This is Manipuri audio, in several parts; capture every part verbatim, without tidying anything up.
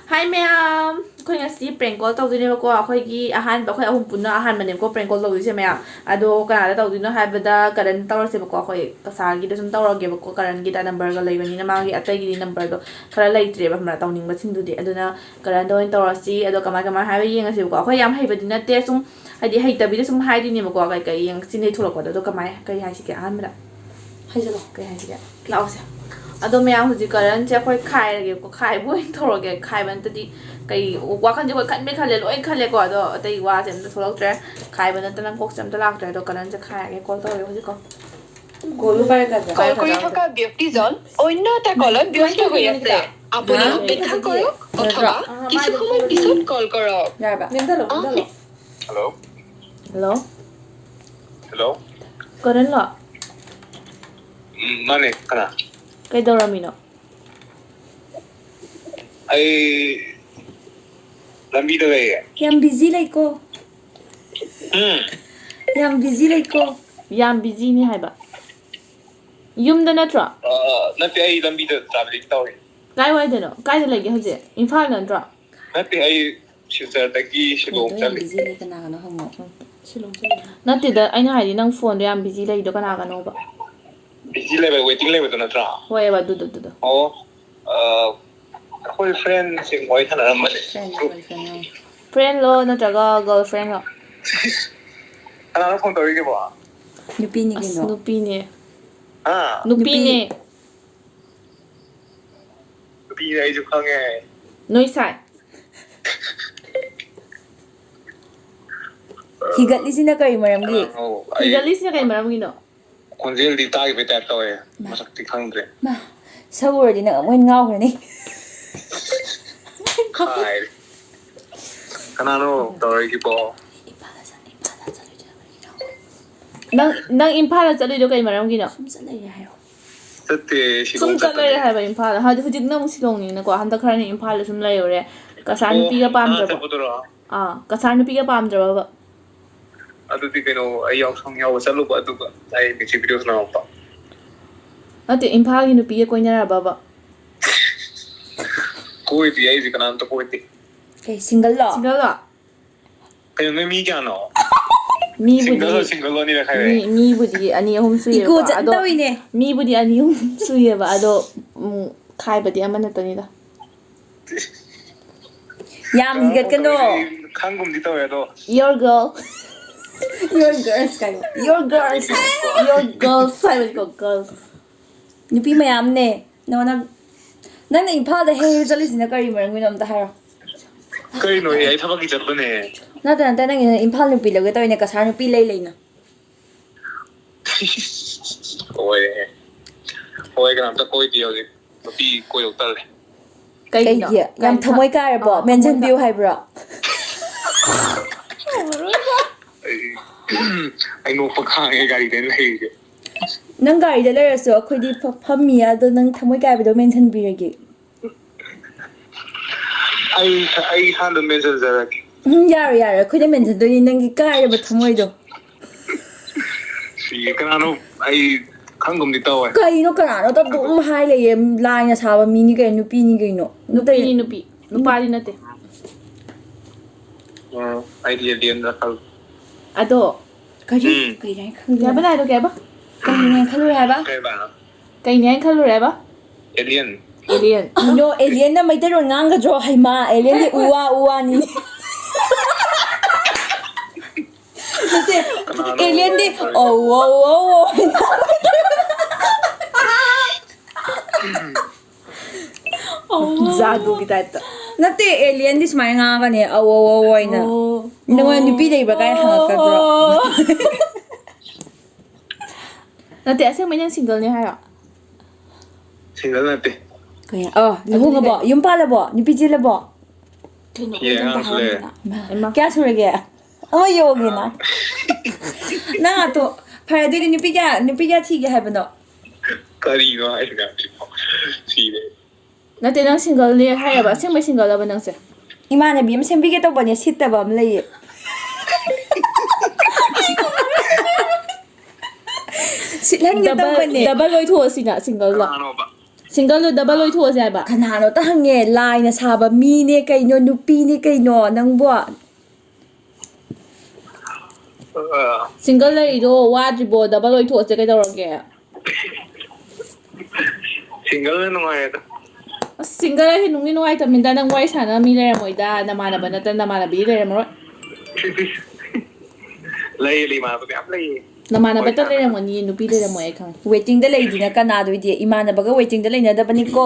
ꯍꯥꯏ ꯃꯌꯥꯝ, ꯑꯩꯈꯣꯏ ꯉꯁꯤ prank call ꯇꯧꯗꯣꯏꯅꯦꯕꯀꯣ꯫ ꯑꯩꯈꯣꯏꯒꯤ ꯑꯍꯥꯟꯕ, ꯑꯩꯈꯣꯏ ꯑꯍꯨꯝ ꯄꯨꯟꯅ ꯑꯍꯥꯟꯕꯅꯦꯕꯀꯣ prank call ꯇꯧꯗꯣꯏꯁꯦ ꯃꯌꯥꯝ꯫ ꯑꯗꯣ ꯀꯅꯥꯗ ꯇꯧꯗꯣꯏꯅꯣ ꯍꯥꯏꯕꯗ ꯀꯔꯟ ꯇꯧꯔꯁꯦꯕꯀꯣ꯫ ꯑꯩꯈꯣꯏ ꯀꯁꯥꯔꯒꯤꯗ ꯁꯨꯝ ꯇꯧꯔꯒꯦꯕꯀꯣ꯫ ꯀꯔꯟꯒꯤꯗ numberꯒ ꯂꯩꯕꯅꯤꯅ ꯃꯥꯒꯤ ꯑꯇꯩꯒꯤꯗꯤ numberꯗꯣ ꯈꯔ ꯂꯩꯇ꯭ꯔꯦꯕ ꯈꯪꯕ꯭ꯔꯥ, ꯇꯧꯅꯤꯡꯕꯁꯤꯡꯗꯨꯗꯤ꯫ ꯑꯗꯨꯅ ꯀꯔꯟꯗ ꯑꯣꯏꯅ ꯇꯧꯔꯁꯤ꯫ ꯑꯗꯣ ꯀꯃꯥꯏ ꯀꯃꯥꯏ ꯍꯥꯏꯕ ꯌꯦꯡꯉꯁꯦꯕꯀꯣ꯫ ꯑꯩꯈꯣꯏ ꯌꯥꯝ ꯍꯩꯕꯗꯤ ꯅꯠꯇꯦ, ꯁꯨꯝ ꯍꯥꯏꯗꯤ ꯍꯩꯇꯕꯤꯗ ꯁꯨꯝ ꯍꯥꯏꯗꯣꯏꯅꯦꯕꯀꯣ꯫ ꯀꯩ ꯀꯩ ꯌꯦꯡ ꯆꯤꯟꯗꯩ ꯊꯣꯛꯂꯛꯄꯗꯣ꯫ ꯑꯗꯣ ꯀꯃꯥꯏ, ꯀꯩ ꯍꯥꯏꯁꯤꯒꯦ ꯑꯍꯥꯟꯕꯗ? ꯍꯥꯏꯖꯜꯂꯣ꯫ ꯀꯩ ꯍꯥꯏꯁꯤꯒꯦ? ꯂꯥꯛꯑꯣꯁꯦ꯫ ꯑꯗꯣ ꯃꯌꯥꯝ, ꯍꯧꯖꯤꯛ ꯀꯔꯟꯁꯦ ꯑꯩꯈꯣꯏ ꯈꯥꯏꯔꯒꯦꯀꯣ꯫ ꯈꯥꯏꯕ ꯑꯣꯏꯅ ꯇꯧꯔꯒꯦ꯫ ꯈꯥꯏꯕ ꯅꯠꯇꯗꯤ ꯀꯩ, ꯋꯥꯈꯜꯁꯦ ꯑꯩꯈꯣꯏ ꯈꯟꯕꯩ ꯈꯜꯂꯦ, ꯂꯣꯏ ꯈꯜꯂꯦꯀꯣ꯫ ꯑꯗꯣ ꯑꯇꯩ ꯋꯥꯁꯦ ꯑꯝꯇ ꯊꯣꯛꯂꯛꯇ꯭ꯔꯦ꯫ ꯈꯥꯏꯕ ꯅꯠꯇꯅ ꯀꯣꯛꯁꯦ ꯑꯝꯇ ꯂꯥꯛꯇ꯭ꯔꯦ꯫ ꯑꯗꯣ ꯀꯔꯟꯁꯦ ꯈꯥꯏꯔꯒꯦ꯫ Call ꯇꯧꯔꯒꯦ ꯍꯧꯖꯤꯛꯀꯣ꯫ ꯀꯣꯜꯗꯣ ꯄꯥꯏꯔꯛꯀꯗ꯭ꯔꯥ? Call ꯄꯥꯏꯔꯛꯀꯗ꯭ꯔꯥ? কৰি থকা ব্যক্তিজন অন্য এটা কলত ব্যস্ত হৈ আছে। আপুনি হা? অপেক্ষা কৰক অথবা কিছু সময় পিছত কল কৰক। ꯌꯥꯔꯕ? ꯅꯦꯝꯊꯜꯂꯣ, ꯅꯦꯝꯊꯜꯂꯣ꯫ Hello? Hello? Hello? ꯀꯔꯟꯂꯣ? ꯎꯝ, ꯃꯥꯅꯦ, ꯀꯅꯥ? ꯀꯩꯗꯧꯔꯝꯃꯤꯅꯣ? ꯑꯩ ꯂꯝꯕꯤꯗ ꯂꯩꯌꯦ꯫ ꯌꯥꯝ busy ꯂꯩꯀꯣ꯫ ꯎꯝ꯫ ꯌꯥꯝ busy ꯂꯩꯀꯣ꯫ ꯌꯥꯝ busyꯅꯤ ꯍꯥꯏꯕ꯫ ꯌꯨꯝꯗ ꯅꯠꯇ꯭ꯔꯣ? ꯑ, ꯅꯠꯇꯦ, ꯑꯩ ꯂꯝꯕꯤꯗ travelling ꯇꯧꯔꯤ꯫ ꯀꯥꯏ ꯋꯥꯏꯗꯅꯣ? ꯀꯥꯏꯗ ꯂꯩꯒꯦ ꯍꯧꯖꯤꯛ? ꯏꯝꯐꯥꯜ ꯅꯠꯇ꯭ꯔꯣ? ꯅꯠꯇꯦ, ꯑꯩ ꯁꯤꯜꯆꯔꯗꯒꯤ ꯁꯤꯂꯣꯡ ꯀꯩꯅꯣ ꯌꯥꯝ ꯆꯠꯂꯤ꯫ Busy ꯂꯩ, ꯀꯅꯥꯒꯅꯣ ꯍꯪꯉꯣ꯫ ꯅꯠꯇꯦꯗ, ꯑꯩꯅ ꯍꯥꯏꯗꯤ ꯅꯪ phoneꯗꯣ ꯌꯥꯝ busy ꯂꯩꯗꯣ ꯀꯅꯥꯒꯅꯣꯕ? Busy ꯂꯩꯕ, waiting ꯂꯩꯕꯗꯣ ꯅꯠꯇ꯭ꯔꯥ? ꯍꯣꯏꯕ, ꯑꯗꯨꯗꯣ, ꯑꯗꯨꯗꯣ꯫ ꯑꯣ, ꯑ, ꯑꯩꯈꯣꯏ friendꯁꯤꯡ ꯋꯥꯔꯤ ꯁꯥꯟꯅꯔꯝꯕꯅꯦ꯫ Friend, girlfriend ꯍꯥꯏ꯫ Friendꯂꯣ ꯅꯠꯇ꯭ꯔꯒ girlfriendꯂꯣ? ꯀꯅꯥꯅꯣ phone ꯇꯧꯔꯤꯁꯤꯕꯣ? ꯅꯨꯄꯤꯅꯤ ꯑꯁ, ꯀꯩꯅꯣ꯫ ꯅꯨꯄꯤꯅꯦ꯫ ꯍꯥ? ꯅꯨꯄꯤꯅꯦ꯫ ꯅꯨꯄꯤ꯫ ꯅꯨꯄꯤꯅꯦ, ꯑꯩꯁꯨ ꯈꯪꯉꯦ꯫ ꯅꯣꯏ ꯁꯥꯏ꯫ ꯍꯤꯒꯠꯂꯤꯁꯤꯅ ꯀꯔꯤ ꯃꯔꯝꯒꯤ? ꯀꯅꯥꯅꯣ? ꯑꯩ ꯍꯤꯒꯠꯂꯤꯁꯤꯅ ꯀꯩ ꯃꯔꯝꯒꯤꯅꯣ? ꯈꯣꯟꯖꯦꯜꯗꯤ ꯇꯥꯈꯤꯕꯩ type ꯇꯧꯋꯦ, ꯃꯥ꯫ ꯃꯁꯛꯇꯤ ꯈꯪꯗ꯭ꯔꯦ꯫ ꯃꯥ, ꯁꯛ ꯎꯔꯗꯤ ꯅꯪ ꯑꯃꯨꯛ ꯍꯦꯟꯅ ꯉꯥꯎꯈ꯭ꯔꯅꯤ꯫ ꯈꯥꯏꯔꯦ꯫ ꯀꯅꯥꯅꯣ ꯇꯧꯔꯛꯏꯁꯤꯕꯣ? ꯅꯪ, ꯅꯪ ꯏꯝꯐꯥꯜꯗ ꯆꯠꯂꯨꯏꯗꯣ ꯀꯩ ꯃꯔꯝꯒꯤꯅꯣ? ꯁꯨꯝ ꯆꯠ ꯂꯩꯔꯦ ꯍꯥꯏꯌꯣ꯫ ꯆꯠꯇꯦ, ꯁꯤꯂꯣꯡ ꯁꯨꯝ ꯆꯠ ꯂꯩꯔꯦ ꯆꯠꯄꯅꯦ꯫ ꯍꯥꯏꯕ ꯏꯝꯐꯥꯜꯗ꯫ ꯍꯥꯏꯗꯤ ꯍꯧꯖꯤꯛꯅ ꯑꯃꯨꯛ ꯁꯤꯂꯣꯡꯅꯤꯅꯀꯣ, ꯍꯟꯗꯛ ꯈꯔꯅꯤ ꯏꯝꯐꯥꯜꯗ ꯁꯨꯝ ꯂꯩꯔꯨꯔꯦ꯫ ꯀꯁꯥꯔ ꯑꯣ, ꯅꯨꯄꯤꯒ ꯑꯥ, ꯄꯥꯝꯗ꯭ꯔꯕꯣ? ꯆꯠꯄꯗꯨꯔꯣ? ꯑꯥ, ꯀꯁꯥꯔ ꯅꯨꯄꯤꯒ ꯄꯥꯝꯗ꯭ꯔꯕꯕ? ꯑꯗꯨꯗꯤ ꯀꯩꯅꯣ, ꯑꯩ ꯌꯥꯎꯁꯪ ꯌꯥꯎꯕ ꯆꯠꯂꯨꯕ, ꯑꯗꯨꯒ ꯑꯩ music video ꯁꯥꯟꯅꯔꯛꯄ꯫ ꯅꯠꯇꯦ, ꯏꯝꯐꯥꯜꯒꯤ ꯅꯨꯄꯤꯒ ꯀꯣꯏꯅꯔꯕꯕ? ꯀꯣꯏꯗꯦ, ꯑꯩꯁꯦ ꯀꯅꯥꯝꯇ ꯀꯣꯏꯗꯦ꯫ ꯀꯩ, ꯁꯤꯡꯒꯜꯂꯣ? ꯁꯤꯡꯒꯜꯂꯣ? ꯀꯩꯅꯣ, ꯅꯣꯏ ꯃꯤ ꯀꯌꯥꯅꯣ? ꯃꯤꯕꯨꯗꯤ ꯃꯤ ꯃꯤꯕꯨꯗꯤ ꯑꯅꯤ ꯑꯍꯨꯝ ꯏꯀꯣ ꯁꯨꯏꯌꯦꯕꯀꯣ, ꯀꯣꯆꯠ ꯑꯗꯣ ꯇꯧꯏꯅꯦ꯫ ꯃꯤꯕꯨꯗꯤ ꯑꯅꯤ ꯑꯍꯨꯝ ꯁꯨꯏꯌꯦꯕ, ꯑꯗꯣ ꯎꯝ, ꯈꯥꯏꯕꯗꯤ ꯑꯃ ꯅꯠꯇꯅꯤꯗ. ꯌꯥꯝ ꯍꯤꯒꯠꯀꯅꯣ. ꯈꯪꯒꯨꯝꯗꯤ ꯇꯧꯋꯦ ꯑꯗꯣ꯫ Your girl. Your girls ꯀꯥꯏꯅ, your girls, your girls ꯍꯥꯏꯕꯅꯤꯀꯣ, girls. ꯅꯨꯄꯤ ꯃꯌꯥꯝꯅꯦ. ꯅꯣ, ꯅꯪ ꯅꯪꯅ ꯏꯝꯐꯥꯜꯗ ꯍꯦꯛ ꯍꯦꯛ ꯆꯠꯂꯤꯁꯤꯅ ꯀꯔꯤ ꯃꯔꯝꯒꯤꯅꯣ, ꯑꯝꯇ ꯍꯥꯏꯔꯣ. ꯀꯩꯅꯣ, ꯑꯦ, ꯑꯩ ꯊꯕꯛꯀꯤ ꯆꯠꯄꯅꯦ꯫ ꯅꯠꯇꯦ, ꯅꯠꯇꯦ, ꯅꯪꯒꯤ ꯏꯝꯐꯥꯜ ꯅꯨꯄꯤ ꯂꯧꯒꯦ ꯇꯧꯔꯤꯅꯦ, ꯀꯁꯥꯔ ꯅꯨꯄꯤ ꯂꯩ ꯂꯩꯅ. ꯍꯣꯏ꯫ ꯍꯣꯏ, ꯀꯅꯥꯝꯇ ꯀꯣꯏꯗꯦ ꯍꯧꯖꯤꯛ꯫ ꯅꯨꯄꯤ ꯀꯣꯏꯗꯧ ꯇꯜꯂꯦ꯫ ꯀꯩꯒꯤꯅꯣ? ꯀꯩꯒꯤ? ꯌꯥꯝ ꯊꯃꯣꯏ ꯀꯥꯏꯔꯕꯣ? ꯑꯥ, ꯃꯦꯟꯁꯤꯟ ꯊꯃꯣꯏ ꯄꯤꯌꯨ ꯍꯥꯏꯕ꯭ꯔꯣ? ꯑꯩ ꯑꯩ ꯅꯣꯛꯄ ꯈꯥꯡꯉꯦ ꯒꯥꯔꯤꯗ ꯂꯩꯔꯤꯁꯦ꯫ ꯅꯪ ꯒꯥꯔꯤꯗ ꯂꯩꯔꯁꯨ ꯑꯩꯈꯣꯏꯗꯤ ꯐ- ꯐꯝꯃꯤꯌꯦ, ꯑꯗꯣ ꯅꯪ ꯊꯃꯣꯏ ꯀꯥꯏꯕꯗꯣ ꯃꯦꯟꯁꯤꯟꯕꯤꯔꯒꯦ. ꯑꯩ ꯑꯩ ꯏꯁꯥꯗ ꯃꯦꯟꯁꯤꯟꯖꯔꯒꯦ꯫ ꯎꯝ, ꯌꯥꯔꯣꯏ, ꯌꯥꯔꯣꯏ, ꯑꯩꯈꯣꯏꯅ ꯃꯦꯟꯁꯤꯟꯗꯣꯏꯅꯤ ꯅꯪꯒꯤ ꯀꯥꯏꯔꯕ ꯊꯃꯣꯏꯗꯣ. ꯁꯤ ꯀꯅꯥꯅꯣ? ꯑꯩ ꯈꯪꯒꯨꯝꯗꯤ ꯇꯧꯋꯦ꯫ ꯀꯩꯅꯣ, ꯀꯅꯥꯅꯣ ꯑꯗꯨꯝ ꯍꯥꯏ ꯂꯩꯌꯦ? ꯂꯥꯏꯅ ꯁꯥꯕ ꯃꯤꯅꯤ ꯀꯩꯅꯣ, ꯅꯨꯄꯤꯅꯤ ꯀꯩꯅꯣ. ꯅꯨꯄꯤꯅꯤ, ꯅꯨꯄꯤ, ꯅꯨꯄꯥꯗꯤ ꯅꯠꯇꯦ. ꯎꯝ, ꯑꯩꯗꯤ ꯑꯦꯂꯤꯌꯟꯗ ꯈꯜꯂꯦ꯫ ꯑꯗꯣ ꯀꯔꯤ? ꯎꯝ. ꯀꯩꯅꯣ ꯍꯥꯏꯅ ꯀꯩ ꯍꯥꯏꯕ? ꯈꯜꯂꯨꯔꯦ? ꯅꯥꯏꯗꯣ ꯀꯩ ꯍꯥꯏꯕ? ꯀꯩꯅꯣ ꯍꯥꯏꯅ ꯈꯜꯂꯨꯔꯦ ꯍꯥꯏꯕ? ꯀꯩꯕ? ꯀꯩꯅꯦ ꯍꯥꯏꯅ ꯈꯜꯂꯨꯔꯦ ꯍꯥꯏꯕ? ꯑꯦꯂꯤꯌꯟ꯫ Alien. ꯅꯣ, ꯑꯦꯂꯤꯌꯟꯅ ꯃꯩꯇꯩꯂꯣꯟ ꯉꯥꯡꯒꯗ꯭ꯔꯣ? ꯍꯩꯃꯥ, ꯑꯦꯂꯤꯌꯟꯗꯤ ꯎ ꯋꯥ ꯎ ꯋꯥꯅꯤ. ꯅꯠꯇꯦ, ꯀꯅꯥꯅꯣ? ꯑꯦꯂꯤꯌꯟꯗꯤ ꯑꯧ ꯑꯧ ꯑꯧ ꯑꯧ. ꯖꯥꯗꯨꯒꯤ ꯇꯥꯏꯞꯇ. ꯅꯠꯇꯦ, ꯑꯦꯂꯤꯌꯟꯗꯤ ꯁꯨꯃꯥꯏꯅ ꯉꯥꯡꯒꯅꯤ, ꯑꯧ ꯑꯧ ꯑꯧ ꯍꯥꯏꯅ. ꯑꯣ. ꯅꯉꯣꯟꯗ ꯅꯨꯄꯤ ꯂꯩꯕ꯭ꯔꯥ ꯀꯥꯏꯅ ꯍꯪꯉꯛꯀꯗ꯭ꯔꯣ? ꯅꯠꯇꯦ, ꯑꯁꯦꯡꯕꯩ ꯅꯪ ꯁꯤꯡꯒꯜꯅꯦ ꯍꯥꯏꯔꯣ? ꯁꯤꯡꯒꯜ ꯅꯠꯇꯦ꯫ ꯀꯩ? ꯑꯣ, ꯂꯨꯍꯣꯡꯉꯕꯣ? ꯌꯨꯝ ꯄꯥꯜꯂꯕꯣ? ꯅꯨꯄꯤ ꯆꯦꯜꯂꯕꯣ? ꯀꯩꯅꯣ? ꯌꯦ, ꯑꯉꯥꯡꯁꯨ ꯂꯩꯔꯦ꯫ ꯏꯃꯥ, ꯏꯃꯥ. ꯀꯌꯥ ꯁꯨꯔꯒꯦ? ꯑꯃ ꯌꯣꯒꯦꯅ. ꯅꯪ ꯑꯇꯣ, ꯐꯔꯦ, ꯑꯗꯨꯏꯗꯤ ꯅꯨꯄꯤ ꯀꯌꯥ, ꯅꯨꯄꯤ ꯀꯌꯥ ꯊꯤꯒꯦ ꯍꯥꯏꯕꯅꯣ? ꯀꯔꯤꯅꯣ ꯍꯥꯏꯁꯤꯅ? ꯁꯤꯔꯦ꯫ ꯅꯠꯇꯦ, ꯅꯪ ꯁꯤꯡꯒꯜꯅꯦ ꯍꯥꯏꯔꯕ? ꯑꯁꯦꯡꯕꯩ ꯁꯤꯡꯒꯜꯂꯕ ꯅꯪꯁꯦ? ꯏꯃꯥꯟꯅꯕꯤ ꯑꯃ ꯁꯦꯝꯕꯤꯒꯦ ꯇꯧꯕꯅꯦ, ꯁꯤꯠꯇꯕ ꯑꯃ ꯂꯩꯌꯦ. ꯁꯤꯠꯍꯟꯒꯦ Double, ꯇꯧꯕꯅꯦ. Double ꯑꯣꯏꯊꯣꯛꯑꯁꯤꯅ ꯁꯤꯡꯒꯜꯗ. ꯀꯅꯥꯅꯣꯕ? ꯁꯤꯡꯒꯜꯗꯣ ꯗꯕꯜ ꯑꯣꯏꯊꯣꯛꯑꯁꯦ ꯍꯥꯏꯕ꯫ ꯀꯅꯥꯅꯣꯇ ꯍꯪꯉꯦ, ꯂꯥꯏꯅ ꯁꯥꯕ ꯃꯤꯅꯦ ꯀꯩꯅꯣ, ꯅꯨꯄꯤꯅꯦ ꯀꯩꯅꯣ ꯅꯪꯕꯣ? ꯁꯤꯡꯒꯜ ꯂꯩꯔꯤꯗꯣ ꯋꯥꯗ꯭ꯔꯤꯕꯣ? ꯗꯕꯜ ꯑꯣꯏꯊꯣꯛꯑꯁꯦ ꯀꯩꯗꯧꯔꯒꯦ? ꯁꯤꯡꯒꯜꯅ ꯅꯨꯡꯉꯥꯏꯔꯦꯗ꯫ ꯑꯁ, ꯁꯤꯡꯒꯜ ꯍꯥꯏꯁꯦ ꯅꯨꯡꯗꯤ ꯅꯨꯡꯉꯥꯏꯇꯕꯅꯤꯗ, ꯅꯪ ꯋꯥꯔꯤ ꯁꯥꯟꯅꯕ ꯃꯤ ꯂꯩꯔꯝꯃꯣꯏꯗ, ꯅꯃꯥꯟꯅꯕ ꯅꯠꯇꯅ ꯅꯃꯥꯟꯅꯕꯤ ꯂꯩꯔꯝꯃꯔꯣꯏ꯫ ꯂꯩꯌꯦ, ꯏꯃꯥꯟꯅꯕ ꯃꯌꯥꯝ ꯂꯩꯌꯦ꯫ ꯅꯃꯥꯟꯅꯕꯇ ꯂꯩꯔꯝꯒꯅꯤ, ꯅꯨꯄꯤ ꯂꯩꯔꯝꯃꯣꯏ ꯑꯩ ꯈꯪꯉꯦ꯫ ꯋꯦꯇꯤꯡꯗ ꯂꯩꯗꯨꯅ ꯀꯅꯥꯗꯣꯏꯗꯤ? ꯏꯃꯥꯟꯅꯕꯒ ꯋꯦꯇꯤꯡꯗ ꯂꯩꯅꯗꯕꯅꯤꯀꯣ꯫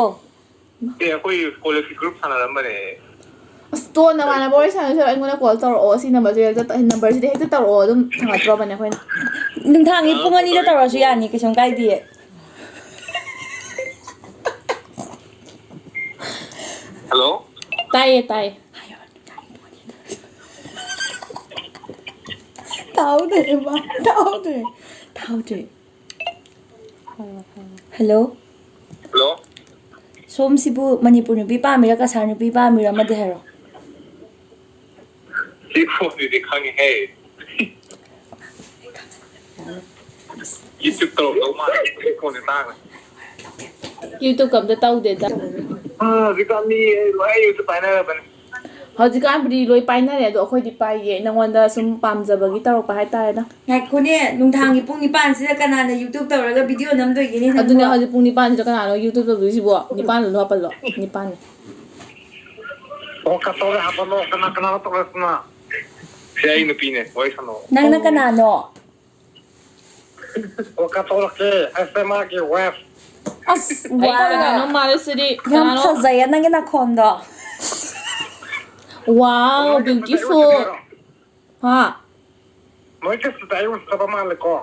ꯑꯦ, ꯑꯩꯈꯣꯏ ꯀꯣꯂꯦꯖꯀꯤ ꯒ꯭ꯔꯨꯞ ꯁꯥꯟꯅꯔꯝꯕꯅꯦ꯫ ꯑꯁ, ꯇꯣ, ꯅꯃꯥꯟꯅꯕ ꯋꯥꯔꯤ ꯁꯥꯟꯅꯁꯦ ꯑꯩꯉꯣꯟꯗ ꯀꯣꯜ ꯇꯧꯔꯛꯑꯣ, ꯁꯤ ꯅꯝꯕꯔꯁꯤꯗ ꯍꯦꯛꯇ, ꯅꯝꯕꯔꯁꯤꯗ ꯍꯦꯛꯇ ꯇꯧꯔꯛꯑꯣ, ꯑꯗꯨꯝ ꯊꯥꯡꯒꯠꯇ꯭ꯔꯣꯕꯅꯦ ꯑꯩꯈꯣꯏꯅ꯫ ꯅꯨꯡꯗꯥꯡꯒꯤ ꯄꯨꯡ ꯑꯅꯤꯗ ꯇꯧꯔꯁꯨ ꯌꯥꯅꯤ, ꯀꯩꯁꯨꯝ ꯀꯥꯏꯗꯤꯌꯦ꯫ ꯍꯜꯂꯣ꯫ ꯇꯥꯏꯌꯦ, ꯇꯥꯏꯌꯦ꯫ ꯇꯥꯍꯧꯗ꯭ꯔꯦ ꯏꯃꯥ, ꯇꯥꯍꯧꯗ꯭ꯔꯦ, ꯇꯥꯍꯧꯗ꯭ꯔꯦ꯫ ꯍꯜꯂꯣ꯫ ꯍꯜꯂꯣ꯫ ꯁꯣꯝꯁꯤꯕꯨ ꯃꯅꯤꯄꯨꯔ ꯅꯨꯄꯤ ꯄꯥꯝꯃꯤꯔꯥ, ꯀꯁꯥꯔ ꯅꯨꯄꯤ ꯄꯥꯝꯃꯤꯔꯥ? ꯑꯃꯗꯤ ꯍꯥꯏꯔꯣ꯫ ꯁꯤ ꯐꯣꯟꯁꯤꯗꯤ ꯈꯪꯉꯤꯍꯦ꯫ ꯌꯨꯇ꯭ꯌꯨꯕ ꯇꯧꯔꯝꯗꯧ ꯃꯥꯜꯂꯦ, ꯁꯤ ꯐꯣꯟꯁꯦ ꯇꯥꯡꯉꯦ꯫ ꯌꯨꯇ꯭ꯌꯨꯕꯀ ꯑꯝꯇ ꯇꯧꯗꯦꯗ꯫ ꯑꯥ, ꯍꯧꯖꯤꯛꯀꯥꯟ ꯃꯤ ꯂꯣꯏ ꯌꯨꯇ꯭ꯌꯨꯕ ꯄꯥꯏꯅꯔꯕꯅꯦ꯫ ꯍꯧꯖꯤꯛꯀꯥꯟꯕꯨꯗꯤ ꯂꯣꯏ ꯄꯥꯏꯅꯔꯦ, ꯑꯗꯣ ꯑꯩꯈꯣꯏꯗꯤ ꯄꯥꯏꯌꯦ꯫ ꯅꯪꯉꯣꯟꯗ ꯁꯨꯝ ꯄꯥꯝꯖꯕꯒꯤ ꯇꯧꯔꯛꯄ ꯍꯥꯏꯇꯥꯔꯦꯗ꯫ ꯉꯥꯏꯈꯣꯅꯦ, ꯅꯨꯡꯗꯥꯡꯒꯤ ꯄꯨꯡ ꯅꯤꯄꯥꯟꯁꯤꯗ ꯀꯅꯥꯅ ꯌꯨꯇ꯭ꯌꯨꯕ ꯇꯧꯔꯒ ꯚꯤꯗꯤꯑꯣ ꯅꯝꯗꯣꯏꯒꯦꯅꯦ ꯑꯗꯨꯅꯦ, ꯅꯪꯕꯣ? ꯍꯧꯖꯤꯛ ꯄꯨꯡ ꯅꯤꯄꯥꯟꯁꯤꯗ ꯀꯅꯥꯅꯣ ꯌꯨꯇ꯭ꯌꯨꯕ ꯇꯧꯗꯣꯏꯁꯤꯕꯣ? ꯅꯤꯄꯥꯟꯗꯣ ꯍꯥꯞꯄꯜꯂꯣ, ꯅꯤꯄꯥꯟꯅꯤ꯫ ꯑꯣ, ꯀꯠ ꯇꯧꯔꯦ ꯍꯥꯞꯄꯜꯂꯣ, ꯀꯅꯥ ꯀꯅꯥꯅꯣ ꯇꯧꯔꯛꯏꯁꯤꯅ? ꯁꯤ ꯑꯩ ꯅꯨꯄꯤꯅꯦ, ꯋꯥꯔꯤ ꯁꯥꯟꯅꯧ꯫ ꯅꯪꯅ ꯀꯅꯥꯅꯣ? ꯑꯣ, ꯀꯠ ꯇꯧꯔꯛꯀꯦ, ꯑꯩꯁꯦ ꯃꯥꯒꯤ ꯋꯦꯐ꯫ ꯑꯁ, ꯑꯩ ꯀꯅꯥꯅꯣ ꯋꯥ, ꯃꯥꯜꯂꯦ ꯁꯤꯗꯤ꯫ ꯌꯥꯝ ꯀꯅꯥꯅꯣ? ꯐꯖꯩꯌꯦ ꯅꯪꯒꯤ ꯅꯈꯣꯟꯗꯣ꯫ Wow, beautiful. ꯍꯥ? ꯅꯣꯏ ꯀꯩꯁꯨ ꯑꯩ ꯎꯁꯤꯠꯇꯕ ꯃꯥꯜꯂꯦꯀꯣ꯫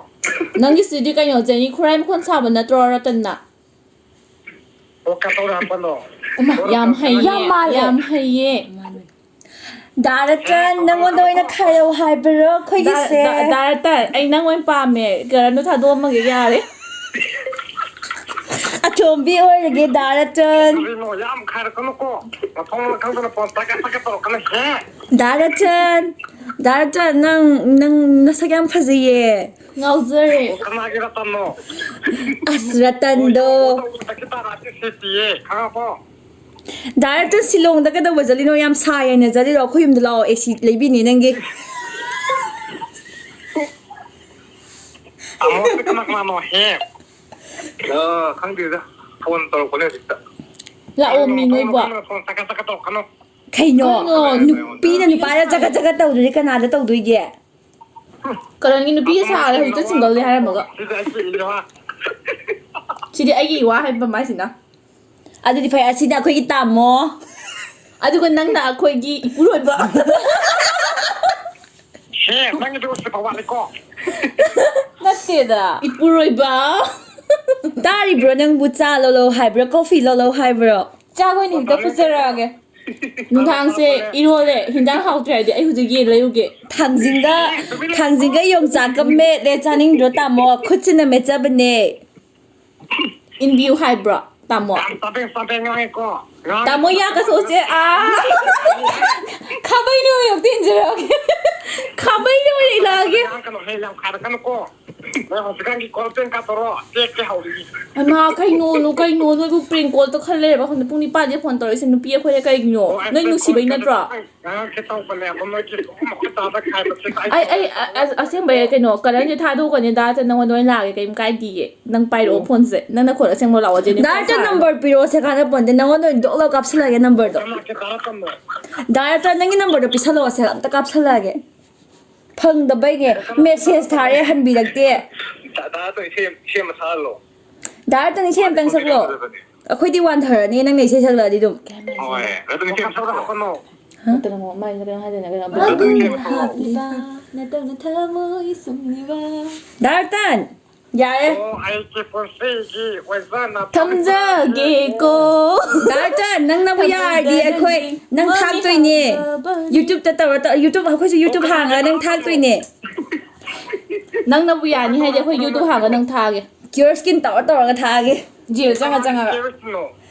ꯅꯪꯒꯤꯁꯤꯗꯤ ꯀꯩꯅꯣ, ꯖꯦꯅꯤ ꯈꯨꯔꯥꯏ ꯃꯈꯣꯟ ꯁꯥꯕ ꯅꯠꯇ꯭ꯔꯣ, ꯔꯇꯟꯅ? ꯑꯣ, ꯀꯠ ꯇꯧꯔꯦ ꯍꯥꯞꯄꯜꯂꯣ꯫ ꯏꯃꯥ, ꯌꯥꯝ ꯍꯩꯌꯦ, ꯌꯥꯝ ꯃꯥꯜꯂꯦ꯫ ꯌꯥꯝ ꯍꯩꯌꯦ꯫ ꯗꯥ ꯔꯇꯟ, ꯅꯪꯉꯣꯟꯗ ꯑꯣꯏꯅ ꯈꯥꯏꯔꯧ ꯍꯥꯏꯕ꯭ꯔꯣ ꯑꯩꯈꯣꯏꯒꯤꯁꯦ? ꯗꯥ-, ꯗꯥ-, ꯗꯥ ꯔꯇꯟ, ꯑꯩ ꯅꯪ ꯑꯣꯏꯅ ꯄꯥꯝꯃꯦ꯫ ꯀꯔꯟꯗꯣ ꯊꯥꯗꯣꯛꯑꯝꯃꯒꯦ, ꯌꯥꯔꯦ꯫ ꯑꯇꯣꯝꯕꯤ ꯑꯣꯏꯔꯒꯦ ꯗꯥ ꯔꯇꯟ꯫ ꯀꯔꯤꯅꯣ, ꯌꯥꯝ ꯈꯥꯏꯔꯛꯀꯅꯨꯀꯣ꯫ ꯃꯊꯣꯡ ꯃꯔꯝ ꯈꯪꯗꯅ ꯐꯣꯟ ꯇꯥꯀꯠ ꯇꯥꯀꯠ ꯇꯧꯔꯛꯀꯅꯨ, ꯍꯦ꯫ ꯗꯥ ꯔꯇꯟ, ꯗꯥ ꯔꯇꯟ, ꯅꯪ, ꯅꯪ ꯅꯁꯛ ꯌꯥꯝ ꯐꯖꯩꯌꯦ꯫ ꯉꯥꯎꯖꯔꯦ꯫ ꯀꯅꯥꯒꯤ ꯔꯇꯟꯅꯣ? ꯑꯁ, ꯔꯇꯟꯗꯣ. ꯇꯧꯕꯗ ꯈꯤꯇꯪ ꯑꯥꯔꯇꯤꯁ ꯁꯤꯇꯤꯌꯦ, ꯈꯪꯉꯕꯣ? ꯗꯥꯏꯔꯦꯛꯇꯔ ꯁꯤꯂꯣꯡꯗ ꯀꯩꯗꯧꯕ ꯆꯠꯂꯤꯅꯣ? ꯌꯥꯝ ꯁꯥꯏ ꯍꯥꯏꯅ ꯆꯠꯂꯤꯔꯣ? ꯑꯩꯈꯣꯏ ꯌꯨꯝꯗ ꯂꯥꯛꯑꯣ, ꯑꯦ ꯁꯤ ꯂꯩꯕꯤꯅꯤ ꯅꯪꯒꯤ. ꯇꯥꯃꯣꯁꯦ ꯀꯅꯥ ꯀꯅꯥꯅꯣ? ꯍꯦ, ꯑ, ꯈꯪꯗꯦꯗ, ꯐꯣꯟ ꯇꯧꯔꯛꯄꯅꯦ ꯍꯧꯖꯤꯛꯇ. ꯂꯥꯛꯑꯣ ꯃꯤ ꯅꯣꯏꯕꯣ. ꯐꯣꯟ ꯆꯀꯠ ꯆꯀꯠ ꯇꯧꯔꯛꯀꯅꯣ. ꯀꯩꯅꯣ? ꯀꯩꯅꯣ? ꯅꯨꯄꯤꯅ ꯅꯨꯄꯥꯗ ꯆꯒꯠ ꯆꯒꯠ ꯇꯧꯗ꯭ꯔꯗꯤ ꯀꯅꯥꯗ ꯇꯧꯗꯣꯏꯒꯦ? ꯀꯔꯟꯒꯤ ꯅꯨꯄꯤꯒ ꯁꯥꯔꯦ ꯍꯧꯖꯤꯛꯇ ꯁꯤꯡꯒꯜꯅꯤ ꯍꯥꯏꯔꯝꯃꯒ꯫ ꯁꯤꯗ ꯑꯩ ꯆꯤꯜꯂꯤꯗꯣ, ꯍꯥ? ꯁꯤꯗꯤ ꯑꯩꯒꯤ ꯏꯋꯥ ꯍꯥꯏꯕ ꯃꯥꯏꯁꯤꯅ꯫ ꯑꯗꯨꯗꯤ ꯐꯩ, ꯑꯁꯤꯅ ꯑꯩꯈꯣꯏꯒꯤ ꯇꯥꯃꯣ. ꯑꯗꯨꯒ ꯅꯪꯅ ꯑꯩꯈꯣꯏꯒꯤ ꯏꯄꯨꯔꯣꯏꯕ꯫ ꯍꯦ, ꯅꯪꯒꯤꯗꯣ ꯎꯁꯤꯠꯇꯕ ꯋꯥꯠꯂꯤꯀꯣ. ꯅꯠꯇꯦꯗ, ꯏꯄꯨꯔꯣꯏꯕ꯫ ꯇꯥꯔꯤꯕ꯭ꯔꯣ? ꯅꯪꯕꯨ ꯆꯥ ꯂꯧꯂꯧ ꯍꯥꯏꯕ꯭ꯔꯣ, ꯀꯣꯐꯤ ꯂꯧꯂꯧ ꯍꯥꯏꯕ꯭ꯔꯣ? ꯆꯥꯛ ꯑꯣꯏꯅ ꯍꯦꯛꯇ ꯄꯨꯖꯔꯛꯑꯒꯦ꯫ ꯅꯨꯡꯗꯥꯡꯁꯦ ꯏꯔꯣꯜꯂꯦ, ꯍꯤꯟꯖꯥꯡ ꯍꯥꯎꯇ꯭ꯔꯦ ꯍꯥꯏꯗꯤ ꯑꯩ ꯍꯧꯖꯤꯛ ꯌꯦꯟ ꯂꯩꯔꯨꯒꯦ꯫ ꯊꯥꯡꯖꯤꯡꯒ ꯊꯥꯡꯖꯤꯡꯒ ꯌꯣꯡꯆꯥꯛꯀ ꯃꯦꯠꯂꯦ, ꯆꯥꯅꯤꯡꯗ꯭ꯔꯣ ꯇꯥꯃꯣ? ꯈꯨꯠꯁꯤꯅ ꯃꯦꯠꯆꯕꯅꯦ. ꯏꯟꯕꯤꯌꯨ ꯍꯥꯏꯕ꯭ꯔꯣ ꯇꯥꯃꯣ? ꯌꯥꯝ ꯆꯕꯦꯡ ꯆꯕꯦꯡ ꯉꯥꯡꯉꯦꯀꯣ. ꯇꯥꯃꯣ ꯌꯥ ꯀꯊꯣꯛꯁꯦ꯫ ꯑꯥ, ꯈꯥꯕꯩꯅ ꯑꯣꯏꯅ ꯍꯦꯛꯇ ꯏꯟꯖꯔꯛꯑꯒꯦ꯫ ꯈꯥꯕꯩꯅ ꯑꯣꯏꯅ ꯏꯜꯂꯛꯑꯒꯦ꯫ ꯉꯥꯡꯒꯅꯨ, ꯍꯦ, ꯌꯥꯝ ꯈꯥꯏꯔꯛꯀꯅꯨꯀꯣ. ꯅꯣꯏ ꯍꯧꯖꯤꯛꯀꯥꯟꯒꯤ ꯀꯣꯜ ꯄꯦꯟ ꯀꯥꯇꯣꯔꯣ? ꯇꯦꯛꯀꯦ ꯍꯧꯔꯤ. ꯑꯃ ꯀꯩꯅꯣꯅꯣ, ꯀꯩꯅꯣ, ꯅꯣꯏꯕꯨ ꯄ꯭ꯔꯦꯡ ꯀꯣꯜ ꯇꯧꯈꯠꯂ ꯂꯩꯔꯕ ꯈꯪꯗꯦ꯫ ꯄꯨꯡ ꯅꯤꯄꯥꯟꯗꯩ ꯐꯣꯟ ꯇꯧꯔꯛꯏꯁꯦ ꯅꯨꯄꯤ ꯑꯩꯈꯣꯏꯗ ꯀꯩꯒꯤꯅꯣ? ꯅꯣꯏ ꯅꯨꯡꯁꯤꯕꯩ ꯅꯠꯇ꯭ꯔꯣ? ꯉꯥꯡꯉꯛꯀꯦ ꯇꯧꯕꯅꯦ, ꯑꯗꯣ ꯅꯣꯏꯒꯤ ꯃꯈꯨꯠ ꯇꯥꯕ ꯈꯥꯏꯕꯁꯦ ꯑꯩ ꯑꯩ ꯑ- ꯑ- ꯑꯁꯦꯡꯕꯩ ꯀꯩꯅꯣ, ꯀꯔꯟꯁꯦ ꯊꯥꯗꯣꯛꯀꯅꯤ ꯗꯥ, ꯅꯪꯉꯣꯟꯗ ꯑꯣꯏꯅ ꯂꯥꯛꯑꯒꯦ, ꯀꯩꯝ ꯀꯥꯏꯗꯤꯌꯦ꯫ ꯅꯪ ꯄꯥꯏꯔꯛꯑꯣ ꯐꯣꯟꯁꯦ, ꯅꯪ ꯅꯈꯣꯠ ꯑꯁꯦꯡꯕ ꯂꯥꯛꯑꯣ, ꯖꯦꯅꯤꯐꯔ ꯗꯥꯏꯔꯦꯛꯇ ꯁꯥꯔꯒ꯫ ꯅꯝꯕꯔ ꯄꯤꯔꯛꯑꯣꯁꯦ, ꯀꯥꯟꯅ ꯄꯣꯟꯇꯦ, ꯅꯪꯉꯣꯟꯗ ꯑꯣꯏꯅ ꯗꯣꯛ ꯂꯥꯎ ꯀꯥꯞꯁꯤꯜꯂꯛꯑꯒꯦ ꯅꯝꯕꯔꯗꯣ. ꯉꯥꯡꯉꯛꯀꯦ ꯇꯥꯔꯛꯀꯅꯣ. ꯗꯥꯏꯔꯦꯛꯇ ꯅꯪꯒꯤ ꯅꯝꯕꯔꯗꯣ ꯄꯤꯁꯜꯂꯛꯑꯣꯁꯦ, ꯑꯝꯇ ꯀꯥꯞꯁꯤꯜꯂꯛꯑꯒꯦ. ꯐꯪꯗꯕꯩꯅꯦ, ꯃꯦꯁꯦꯁ ꯊꯥꯔꯦ ꯍꯟꯕꯤꯔꯛꯇꯦ. ꯗꯥꯗꯥꯗꯣ ꯏꯁꯩ ꯏꯁꯩ ꯑꯃ ꯁꯛꯍꯜꯂꯣ. ꯗꯥꯏꯔꯦꯛꯇ ꯏꯁꯩ ꯑꯝꯇꯪ ꯁꯛꯂꯣ. ꯑꯩꯈꯣꯏꯗꯤ ꯋꯥꯟꯊꯔꯅꯤ ꯅꯪꯅ ꯏꯁꯩ ꯁꯛꯂꯛꯑꯗꯤ ꯑꯗꯨꯝ. ꯍꯣꯏ, ꯑꯗꯨ ꯏꯁꯩ ꯑꯃ ꯁꯛꯍꯜꯂꯣ. ꯅꯠꯇꯅ ꯃꯥꯏꯁꯤꯅ ꯀꯩꯅꯣ ꯍꯥꯏꯗꯣꯏꯅꯦ, ꯀꯩꯅꯣ, ꯑꯗꯨ ꯏꯁꯩ ꯑꯃ ꯁꯛꯍꯜꯂꯣ. ꯍꯥꯞꯂꯤꯕ, ꯅꯠꯇ꯭ꯔꯒꯅ ꯊꯃꯣꯏ ꯁꯨꯝꯂꯤꯕ꯫ ꯗꯥꯏꯔꯦꯛꯇꯟ, ꯌꯥꯔꯦ. ꯑꯣ, ꯑꯩꯒꯤ ꯄꯨꯟꯁꯤꯒꯤ ꯑꯣꯏꯖꯅ ꯊꯝꯖꯒꯦꯀꯣ꯫ ꯗꯥꯏꯔꯦꯛꯇꯟ, ꯅꯪꯅꯕꯨ ꯌꯥꯔꯗꯤ ꯑꯩꯈꯣꯏ ꯅꯪ ꯊꯥꯛꯇꯣꯏꯅꯦ. ꯌꯨꯇ꯭ꯌꯨꯕꯇ ꯇꯧꯔ ꯇꯧꯔ, ꯌꯨꯇ꯭ꯌꯨꯕ, ꯑꯩꯈꯣꯏꯁꯨ ꯌꯨꯇ꯭ꯌꯨꯕ ꯍꯥꯡꯉꯒ ꯅꯪ ꯊꯥꯛꯇꯣꯏꯅꯦ. ꯅꯪꯅꯕꯨ ꯌꯥꯅꯤ ꯍꯥꯏꯗꯤ ꯑꯩꯈꯣꯏ ꯌꯨꯇ꯭ꯌꯨꯕ ꯍꯥꯡꯉꯒ ꯅꯪ ꯊꯥꯒꯦ꯫ ꯀ꯭ꯌꯣꯔ ꯁ꯭ꯀꯤꯟ ꯇꯧꯔ ꯇꯧꯔꯒ ꯊꯥꯛꯑꯒꯦ. ꯖꯦꯜ ꯆꯪꯉ ꯆꯪꯉꯒ꯫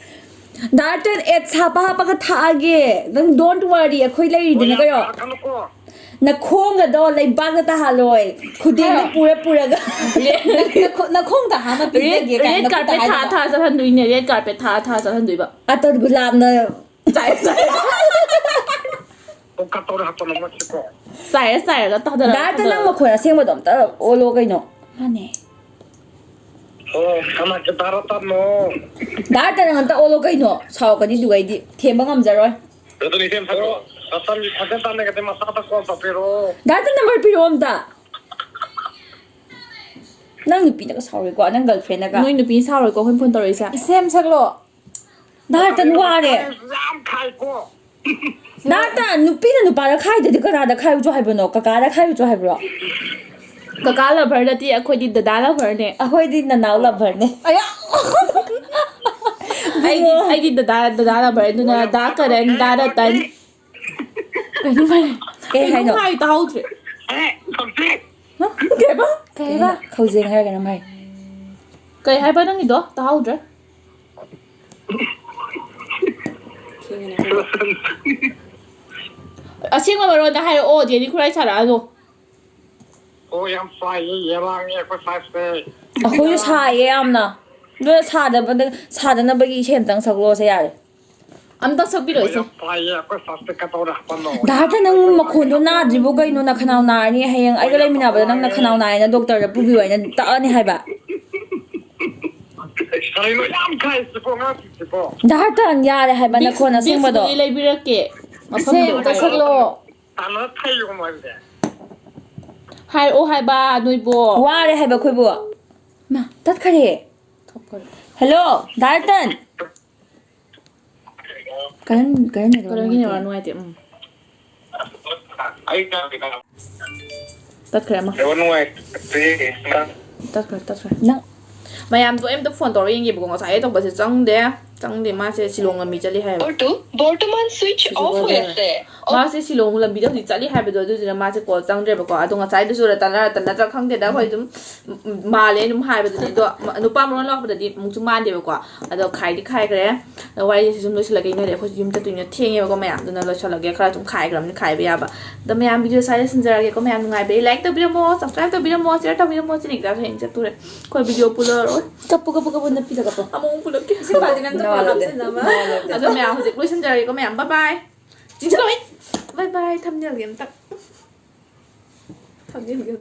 ꯗꯥ ꯔꯇꯟ, ꯑꯦꯠꯁ ꯍꯥꯞꯄ ꯍꯥꯞꯄꯒ ꯊꯥꯛꯑꯒꯦ꯫ ꯅꯪ don't worry, ꯑꯩꯈꯣꯏ ꯂꯩꯔꯤꯗꯅ ꯀꯩꯅꯣ꯫ ꯊꯥꯛꯀꯅꯨꯀꯣ꯫ ꯅꯈꯣꯡꯒꯗꯣ ꯂꯩꯕꯥꯛꯇ ꯇꯥꯍꯜꯂꯣꯏ, ꯈꯨꯗꯦꯡꯗ ꯍꯥ꯫ ꯄꯨꯔ ꯄꯨꯔꯒ꯫ ꯅꯈꯣ-, ꯅꯈꯣꯡꯗ ꯍꯥꯟꯅ ꯄꯤꯖꯒꯦ ꯀꯥꯏꯅ ꯔꯦꯠ ꯅꯈꯨꯠꯇ ꯀꯥꯔꯄꯦꯠ ꯊꯥ ꯍꯥꯏꯗꯕ꯫ ꯊꯥ ꯆꯠꯍꯟꯗꯣꯏꯅꯦ, ꯔꯦꯠ ꯀꯥꯔꯄꯦꯠ ꯊꯥ ꯊꯥ ꯆꯠꯍꯟꯗꯣꯏꯕ꯫ ꯑꯇꯔ ꯒꯨꯂꯥꯞꯅ꯫ ꯆꯥꯏ, ꯆꯥꯏ꯫ ꯑꯣ, ꯀꯇꯧꯔ ꯍꯥꯞꯄꯅꯣ ꯃꯁꯤꯀꯣ? ꯆꯥꯏꯔ ꯆꯥꯏꯔꯒ ꯊꯥꯗꯔꯒ ꯗꯥ ꯔꯇꯟ, ꯅꯪ ꯊꯥꯗꯔꯒ꯫ ꯃꯈꯣꯟ ꯑꯁꯦꯡꯕꯗꯣ ꯑꯝꯇ ꯑꯣꯜꯂꯣ ꯀꯩꯅꯣ꯫ ꯃꯥꯅꯦ꯫ ꯑꯣ, ꯀꯅꯥꯒꯤ ꯗꯥ ꯔꯇꯟꯅꯣ? ꯗꯥ ꯔꯇꯟ, ꯅꯪ ꯑꯝꯇ ꯑꯣꯜꯂꯣ ꯀꯩꯅꯣ꯫ ꯁꯥꯎꯔꯛꯀꯅꯤ ꯑꯗꯨꯒ ꯑꯩꯗꯤ ꯊꯦꯝꯕ ꯉꯝꯖꯔꯣꯏ꯫ ꯔꯇꯟ, ꯏꯆꯦ ꯃꯁꯛꯇꯣ꯫ ꯑꯣ, ꯔꯇꯟ, ꯐꯖꯅ ꯇꯥꯟꯅꯒꯗꯤ ꯃꯁꯥꯗ ꯀꯣꯜ ꯇꯧꯕꯤꯔꯣ꯫ ꯗꯥ ꯔꯇꯟ, ꯅꯝꯕꯔ ꯄꯤꯔꯛꯑꯣ ꯑꯝꯇ꯫ ꯅꯪ ꯅꯨꯄꯤꯅꯒ ꯁꯥꯎꯔꯣꯏꯀꯣ, ꯅꯪ ꯒꯔꯜꯐ꯭ꯔꯦꯟꯅꯒ꯫ ꯅꯣꯏ ꯅꯨꯄꯤ ꯁꯥꯎꯔꯣꯏꯀꯣ ꯑꯩꯈꯣꯏ ꯐꯣꯟ ꯇꯧꯔꯛꯏꯁꯦ꯫ ꯏꯆꯦ ꯃꯁꯛꯂꯣ꯫ ꯗꯥ ꯔꯇꯟ ꯋꯥꯔꯦ꯫ ꯌꯥꯝ ꯈꯥꯏꯀꯣ꯫ ꯗꯥ ꯔꯇꯟ, ꯅꯨꯄꯤꯅ ꯅꯨꯄꯥꯗ ꯈꯥꯏꯗ꯭ꯔꯗꯤ ꯀꯅꯥꯗ ꯈꯥꯏꯌꯨꯆꯣ ꯍꯥꯏꯕꯅꯣ? ꯀꯀꯥꯗ ꯈꯥꯏꯌꯨꯆꯣ ꯍꯥꯏꯕ꯭ꯔꯣ? ꯀꯀꯥ ꯂꯚꯔ ꯅꯠꯇꯦ, ꯑꯩꯈꯣꯏꯗꯤ ꯗꯗꯥ ꯂꯚꯔꯅꯦ꯫ ꯑꯩꯈꯣꯏꯗꯤ ꯅꯅꯥꯎ ꯂꯚꯔꯅꯦ꯫ ꯑꯌꯥ! ꯑꯩꯗꯤ, ꯏꯕꯨꯡꯉꯣ꯫ ꯑꯩꯗꯤ ꯗꯗꯥ, ꯗꯗꯥ ꯂꯚꯔ, ꯑꯗꯨꯅ ꯗꯥ ꯀꯔꯟ, ꯗꯥ ꯔꯇꯟ꯫ ꯀꯩꯅꯣ ꯍꯥꯏ-, ꯀꯩ ꯍꯥꯏꯅꯣ? ꯍꯥꯏ ꯇꯥꯍꯧꯗ꯭ꯔꯦ꯫ ꯑꯦ, ꯈꯪꯗꯦ꯫ ꯍꯥ? ꯀꯩꯕ? ꯀꯩ ꯀꯩꯅꯣ? ꯍꯥꯏꯕ? ꯈꯧꯖꯦꯡ ꯍꯥꯏꯔ ꯀꯩꯅꯣꯝ ꯍꯥꯏ꯫ ꯀꯩ ꯍꯥꯏꯕ ꯅꯪꯒꯤꯗꯣ? ꯇꯥꯍꯧꯗ꯭ꯔꯦ꯫ ꯑꯁꯦꯡꯕ ꯃꯔꯣꯟꯗ ꯍꯥꯏꯔꯛꯑꯣ, ꯖꯦꯅꯤ ꯈꯨꯔꯥꯏ ꯁꯥꯔꯛꯑꯅꯨ꯫ ꯑꯣ, ꯌꯥꯝ ꯁꯥꯏꯌꯦ, ꯌꯦꯂꯥꯡꯉꯦ ꯑꯩꯈꯣꯏ ꯁꯥꯏꯁꯦ꯫ ꯑꯩꯈꯣꯏꯁꯨ ꯁꯥꯏꯌꯦ ꯌꯥꯝꯅ꯫ ꯑꯗꯨꯅ ꯁꯥꯗꯕꯗ-, ꯁꯥꯗꯅꯕꯒꯤ ꯏꯁꯩ ꯑꯝꯇꯪ ꯁꯛꯂꯛꯑꯣꯁꯦ ꯌꯥꯔꯦ꯫ ꯑꯝꯇꯪ ꯁꯛꯄꯤꯔꯛꯑꯣ, ꯏꯆꯦ꯫ ꯌꯥꯝ ꯁꯥꯏꯌꯦ, ꯑꯩꯈꯣꯏ ꯁꯥꯏꯁꯦ ꯀꯇꯧꯔ ꯍꯥꯞꯄꯅꯣ? ꯗꯥ ꯔꯇꯟ, ꯅꯪ ꯃꯈꯣꯟꯗꯣ ꯅꯥꯗ꯭ꯔꯤꯕꯣ ꯀꯩꯅꯣ? ꯅꯈꯅꯥꯎ ꯅꯥꯔꯅꯤ ꯍꯌꯦꯡ꯫ ꯑꯩꯒ ꯂꯩꯃꯤꯟꯅꯕꯗ ꯅꯪ ꯅꯈꯅꯥꯎ ꯅꯥꯏꯅ ꯗꯣꯛꯇꯔꯗ ꯄꯨꯕꯤꯌꯨ ꯍꯥꯏꯅ ꯇꯛꯑꯅꯤ ꯍꯥꯏꯕ꯫ ꯀꯔꯤꯅꯣ ꯌꯥꯝ ꯈꯥꯏꯁꯤꯕꯣ ꯑꯉꯥꯡꯁꯤꯡꯁꯤꯕꯣ? ꯗꯥ ꯔꯇꯟ, ꯌꯥꯔꯦ ꯍꯥꯏꯕ ꯕꯤꯛꯁ-, ꯅꯈꯣꯟ ꯑꯁꯦꯡꯕꯗꯣ꯫ ꯕꯤꯛꯁ ꯒꯨꯂꯤ ꯂꯩꯕꯤꯔꯛꯀꯦ꯫ ꯏꯆꯦ, ꯃꯐꯝꯗꯣ ꯑꯝꯇ ꯍꯥꯏꯔꯛꯑꯣ꯫ ꯁꯛꯂꯛꯑꯣ꯫ ꯇꯥꯟꯅ ꯊꯩꯌꯣ ꯃꯥꯁꯦ꯫ ꯍꯥꯏꯔꯛꯑꯣ ꯍꯥꯏꯕ ꯅꯣꯏꯕꯣ꯫ ꯋꯥꯔꯦ ꯍꯥꯏꯕ ꯑꯩꯈꯣꯏꯕꯨ꯫ ꯃꯥ, ꯇꯠꯈꯔꯦ꯫ ꯇꯠꯈꯔꯦ꯫ ꯍꯜꯂꯣ, ꯗꯥ ꯔꯇꯟ꯫ ꯀꯔꯟ, ꯀꯔꯟ ꯅꯦꯠꯋꯥꯛ ꯀꯔꯟꯒꯤ ꯅꯨꯡꯉꯥꯏꯇꯦ꯫ ꯅꯦꯠꯋꯥꯛ ꯅꯨꯡꯉꯥꯏꯇꯦ, ꯎꯝ꯫ ꯑꯩ ꯇꯠꯈ꯭ꯔꯦ ꯑꯃ꯫ ꯅꯦꯠꯋꯥꯛ ꯅꯨꯡꯉꯥꯏꯇꯦ꯫ ꯇꯠꯈ꯭ꯔꯦ, ꯇꯠꯈ꯭ꯔꯦ꯫ ꯅꯪ ꯃꯌꯥꯝꯗꯣ ꯑꯩ ꯑꯝꯇ ꯐꯣꯟ ꯇꯧꯔ ꯌꯦꯡꯒꯦꯕꯀꯣ, ꯉꯁꯥꯏ ꯑꯩ ꯇꯧꯕꯁꯦ ꯆꯪꯗꯦ꯫ ꯆꯪꯗꯦ, ꯃꯥꯁꯦ ꯁꯤꯂꯣꯡ ꯂꯝꯕꯤ ꯆꯠꯂꯤ ꯍꯥꯏꯌꯦꯕ꯫ বলটু বর্তমান সুইচ অফ হয়েছে। ꯃꯥꯁꯦ ꯁꯤꯂꯣꯡ ꯂꯝꯕꯤꯗ ꯍꯧꯖꯤꯛ ꯆꯠꯂꯤ ꯍꯥꯏꯕꯗꯣ, ꯑꯗꯨꯗꯨꯅ ꯃꯥꯁꯦ ꯀꯣꯜ ꯆꯪꯗ꯭ꯔꯦꯕꯀꯣ꯫ ꯑꯗꯣ ꯉꯁꯥꯏꯗꯨꯁꯨ ꯔꯇꯟ ꯔꯇꯟ ꯅꯠꯇ꯭ꯔꯥ ꯈꯪꯗꯦꯗ, ꯑꯩꯈꯣꯏ ꯑꯗꯨꯝ ꯎꯝ, ꯃꯥꯜꯂꯦ ꯑꯗꯨꯝ ꯍꯥꯏꯕꯗꯨꯅꯦ꯫ ꯑꯗꯣ ꯃ- ꯅꯨꯄꯥ ꯃꯔꯣꯟ ꯂꯥꯛꯄꯗꯗꯤ ꯑꯃꯨꯛꯁꯨ ꯃꯥꯟꯗꯦꯕꯀꯣ꯫ ꯑꯗꯣ ꯈꯥꯏꯗꯤ ꯈꯥꯏꯈ꯭ꯔꯦ꯫ ꯑꯗꯣ ꯋꯥꯔꯤꯁꯦ ꯁꯨꯝ ꯂꯣꯏꯁꯤꯜꯂꯒꯦ꯫ ꯅꯣꯏꯗꯤ ꯑꯩꯈꯣꯏꯁꯨ ꯌꯨꯝ ꯆꯠꯇꯣꯏꯅ ꯊꯦꯡꯉꯦꯕꯀꯣ ꯃꯌꯥꯝ, ꯑꯗꯨꯅ ꯂꯣꯏꯁꯤꯜꯂꯒꯦ꯫ ꯈꯔ ꯁꯨꯝ ꯈꯥꯏꯈ꯭ꯔꯕꯅꯤ ꯈꯥꯏꯕ ꯌꯥꯕ꯫ ꯑꯗꯣ ꯃꯌꯥꯝ ꯚꯤꯗꯤꯑꯣ ꯁ꯭ꯋꯥꯏꯗ ꯁꯤꯟꯖꯔꯒꯦꯀꯣ꯫ ꯃꯌꯥꯝ ꯅꯨꯡꯉꯥꯏꯕꯤꯔꯦ, ꯂꯥꯏꯛ ꯇꯧꯕꯤꯔꯝꯃꯣ, ꯁꯕꯁꯀ꯭ꯔꯥꯏꯕ ꯇꯧꯕꯤꯔꯝꯃꯣ, ꯁꯤꯌꯔ ꯇꯧꯕꯤꯔꯝꯃꯣ꯫ ꯆꯤꯅꯤꯒꯤꯗꯁꯨ ꯍꯌꯦꯡ ꯆꯠꯇꯣꯔꯦ꯫ ꯑꯩꯈꯣꯏ ꯚꯤꯗꯤꯑꯣ ꯄꯨꯜꯂꯔꯣꯏ꯫ ꯀꯞꯄꯨ ꯀꯞꯄꯨ ꯀꯞꯄꯨ ꯅꯞꯄꯤꯗ ꯀꯞꯄꯨ꯫ ꯑꯃꯨꯛ ꯄꯨꯜꯂꯛꯀꯦ꯫ ꯁꯤꯐꯥꯁꯦ ꯅꯪ ꯊꯕꯛ ꯍꯥꯞꯆꯤꯟꯅꯕ꯫ ꯑꯗꯣ ꯃꯌꯥꯝ ꯍꯧꯖꯤꯛ ꯂꯣꯏꯁꯤꯟꯖꯔꯒꯦꯀꯣ ꯃꯌꯥꯝ꯫ ꯕꯥꯏ ꯕꯥꯏ꯫ ꯆꯤꯡꯁꯤꯜꯂꯣꯏ꯫ ꯕꯥꯏ ꯕꯥꯏ꯫ ꯊꯝꯅꯦꯜꯒꯤ ꯑꯝꯇ꯫ ꯊꯝꯅꯦꯜꯒꯤ